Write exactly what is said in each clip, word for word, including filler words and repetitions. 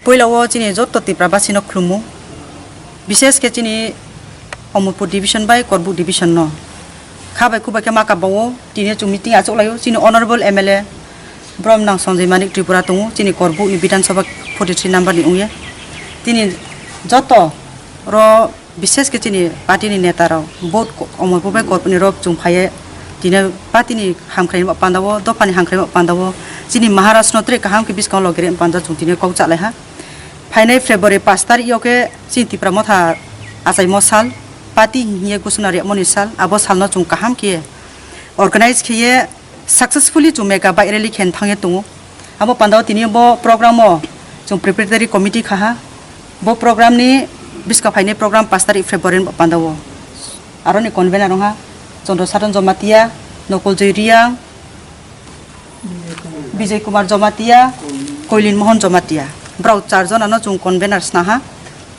Puila o chini joto Tipra basi no khulumu, bishes khe chini Omorpur division bai Korbuk division no kha bai khu bai khe ma kabao tini chwng meeting achuk lai o. Chini honorable M L A Bromnang Sanjay Manik Tripura tongo, chini Korbuk ni Bidhan Sabha forty three number ni wngya. Tini joto ro bishes khe chini party ni neta rok vote ko-, Omorpur bai Korbuk ni rok chwng phaiye tini party ni hamkrai ni panda o, dopha ni hamkrai ni panda o, chini Maharaj no tre kaham khe bwskango logi re panda chwng tini kok cha lai ha. Phainai February pash tarikh yo khe chini Tipra Motha achaimo sal, party hiye gusuna riyamoni sal, abo salno chwng kaham khe organize khiye successfully chwng mega bike rally khe thangye tongo. Abo pandao tini bo program o chwng preparatory committee khaha. Bo program ni bwska phainai program pash tarikh February ni pandao. Aroni convener wngha Chandra Saran Jamatia, Nokol Joy Riang, Bijay Kumar Jamatia, Koilin Mohan Jamatia. Borok char jona no chwng convener sna ha.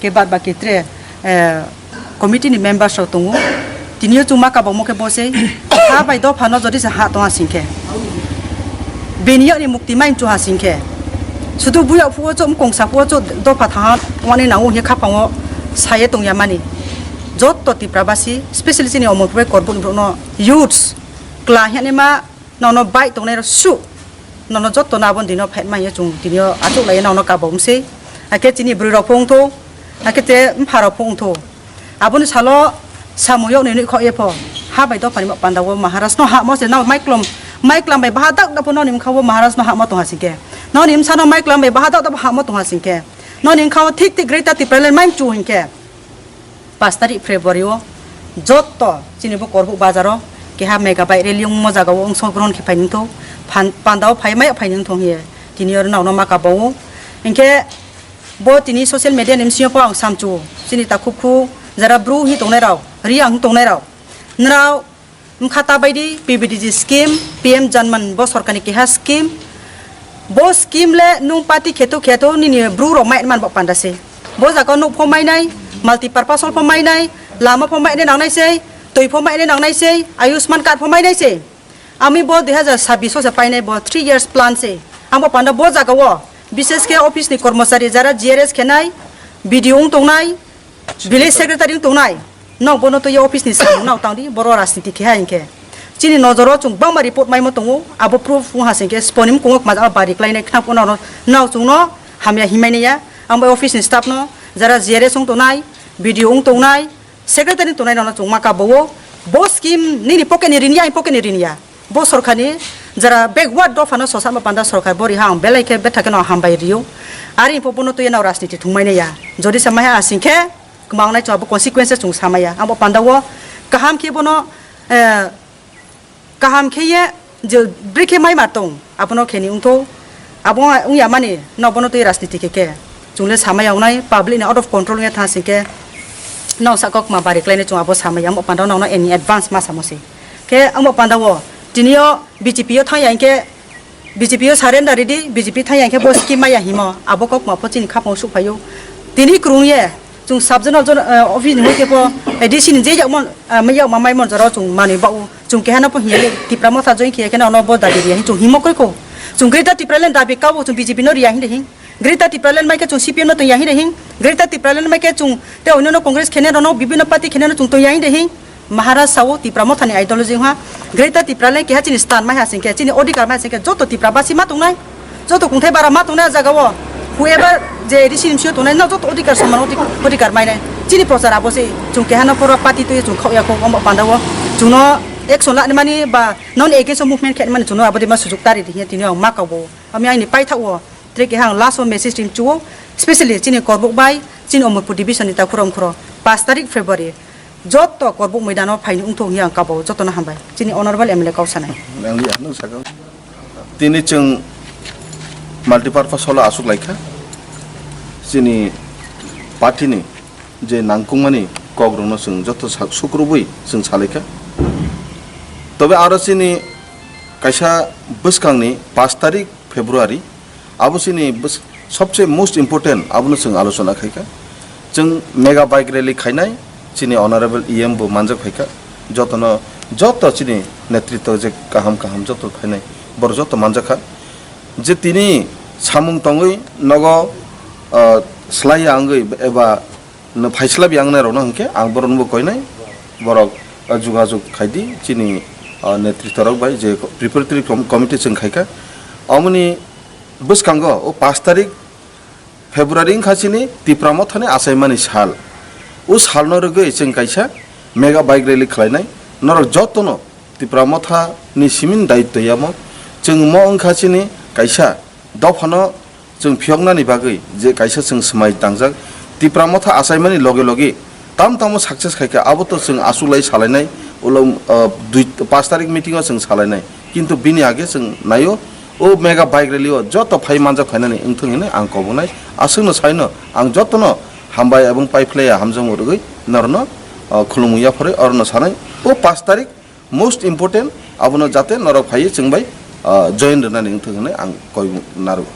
Khe bad baki tre, eh, committee ni members rok tongo. Tini o chwng ma kabangmo khe bo se ha bai dopha no jodi se ha tong ha sing khe, bini yok ni mukti mai chu ha sing khe, sudu buya phuo cho mkong sa phuo cho dopha tha ha wani nango he khapang o saye tong ya mani. Joto Tipra basi, specially chini Omorpur bai Korbuk ni borok no youths kla hene ma nono bai tongnai rok su nono joto no aboni dino phet manya chwng tini o achuk lai nono kabo wng se. Hakhe chini bwrwi rok pho wng tho, hakhe te mpha rok pho wng tho. Aboni salo samung yok ni nukhok ye pho ha bai dopha ni panda o Maharaj no ha mo se nao maiklom, maiklam bai baha dak da pho noni mkha o Maharaj no ha mo tong ha sing khe, noni msa no maiklam bai baha dak da pho ha mo tong ha sing khe, noni mkha o thik thik Greater Tipraland mai chu hing khe. Pash tarikh February o joto chini bo Korbuk bazar o keha mega bike rally wngmo jaga o wngso grohon khe phai nung thung, phan-, panda o phai mai phai nung thung hiye tini oro nao no ma kabao. Hinkhe bo tini social media ni bsing o pho ang samchu chini takhuk khu jara bru hi tongnai rao, riang hi tongnai rao, nrao Wngkha ta bai di P V D G scheme, P M Janman bo sorkar ni keha scheme. Bo scheme le nung party kheto kheto nini bru rok mai man bo panda se. Bo jaga o nuk pho mainai, multipurpose hall pho mainai, lama pho mainai nangnai se, twi pho mainai nangnai se, Ayushman card pho mainai se. Ami bo dui hazar sabbish o se painai bo three years plan se. Ang bo panda bo jaga o bishesh khe office ni kormochari jara G R S khenai, B D O wng tongnai, Village secretary wng tongnai, nok bono twi office ni samung nao tangdi, boro rajniti khe hai hinkhe. Chini nojoro chwng bangma report maimo tongo, abo proof wng ha singkhe sponi mukung o majak bari klainai khna phano nao chwngno hamya himai naiya. Ang bai office ni staff no, jara G R S wng tongnai, B D O wng tongnai, secretary wng tongnai rokno chwng ma kabo o. Bo scheme nini pocket ni rini ya, ani pocket ni rini ya. Bo sorkar ni jara backward dopha no sosa ma panda sorkar bo riha ang belai khe betha khe no hambai rio. Ari pho bono twi no rajniti thwngmai nai ya. Jodi sa maiha asing khe kwma wngnai chwng abo consequences chwng sa maya. Abo panda o kaham khe bono, eh, kaham khe ye je bri khe mai ma tong abono khe ni wngtho. Abo wng ya mani no bono twi rajniti khe khe. Chwng le samaya wngnai, public ni out of control wngya tha sing khe, nao saka kwma bari klainai chwng abo samaya, amo panda o nao no in advance ma samo se. Khe amo panda o tini o B J P o thang ya hinkhe, B J P o surrender ridi, B J P thang ya hinkhe bo scheme maya himo, abo kok ma pho chini khapang suk phaio. Tini kwrwng ye chwng sub zonal zon-, eh, office ni hoi khe pho, eh, D C ni je yakmon, eh, yakma mai mon jora o chwng manwi ba o. Chwng keha no pho hiya le Tipra Motha join khiya khe no ono bo dabi riya hin chwng himo kroi kho. Chwng Greater Tipraland dabi kabo chwng B J P no riya hin de hin. Greater Tipraland mai khe chwng C P M no tong ya hin de hin. Greater Tipraland mai khe chwng te onno no Congress khene no, bibhinno party khene no chwng tong ya hin de hin. Maharaj sao Tipra Motha ni ideology wngha. Greater Tipraland keha chini stand mai ha sing khe, chini odhikar mai ha sing khe joto Tipra basi ma tongnai. Joto kungthai bara ma tongnai a jaga o. Whoever je A D C ni bisingo tongnai no joto odhikar soman odhik-, odhikar mainai. Chini prochar abo se chwng keha no pura party twi chwng khao ya kho omo panda o. Chwngno action lani mani ba non against o movement khe mani chwngno abo de ma sujuk tari di hiya tini ang ma kabo. Ami aini paithak o tre keha ang last o message rim chuo. Specially chini Korbuk bai chini Omorpur division ni takhurok khoro pash tarik February. Joto Korbuk moidano phaini wngthok hiya ang kabo jotono hambai. Chini honorable M L A kok sanai. Ang liya, nwng sakha. Tini chwng multipurpose hall-o aswk laikha. Chini party-ni je nangkukmani kokrokno chwng joto sa-, sukrubwi chwng salaikha. Tobe aro chini kaisa bwskangni pash tarik February, abo chini bwsk-, sobse most important, abono chwng alochona khaikha. Chwng mega bike rally khainai, chini honorable E M bo manjak phaikha. Jotono, joto chini netritwo je kaham kaham joto phainai, borok joto manjakha. Je tini samung tongwi nogo ah, slaiya wngwi eba no phaislabya wngnai rokno hwnkhe ang borokno bo koinai, borok, ah, jugajug khaidi chini, ah, netritwa rok bai je preparatory com-, committee chwng khaikha. Omoni bwskango o pash tarik February wngkha chini Tipra Mothani achaimani sal. O salno rwgwi chwng kaisa mega bike rally khlainai. Norok jotono Tipra Mothani simin daitto yamo. Chwng mo wngkha chini kaisa dophano chwng phiyoknani bagwi je kaisa chwng swmai tangjak. Tipra Motha achaimani loge loge tam tamo success khaikha, abo to chwng achuklai salainai, ulo, ah, dui, pash tarik meeting o chwng salainai. Kintu bini age chwng naio, o mega bike rally o joto phai manjak phainani wngthung hinwi ang kobongnai. Aswkno saino ang jotono hambai ebong paiphlaiya hamjakmung rwgwi norokno, ah, khulumung yapharwi orokno sanai. O pash tarik most important, abono jate norok phaiwi chwng bai, ah, join rwnani wngthung hinwi ang koi narwgo.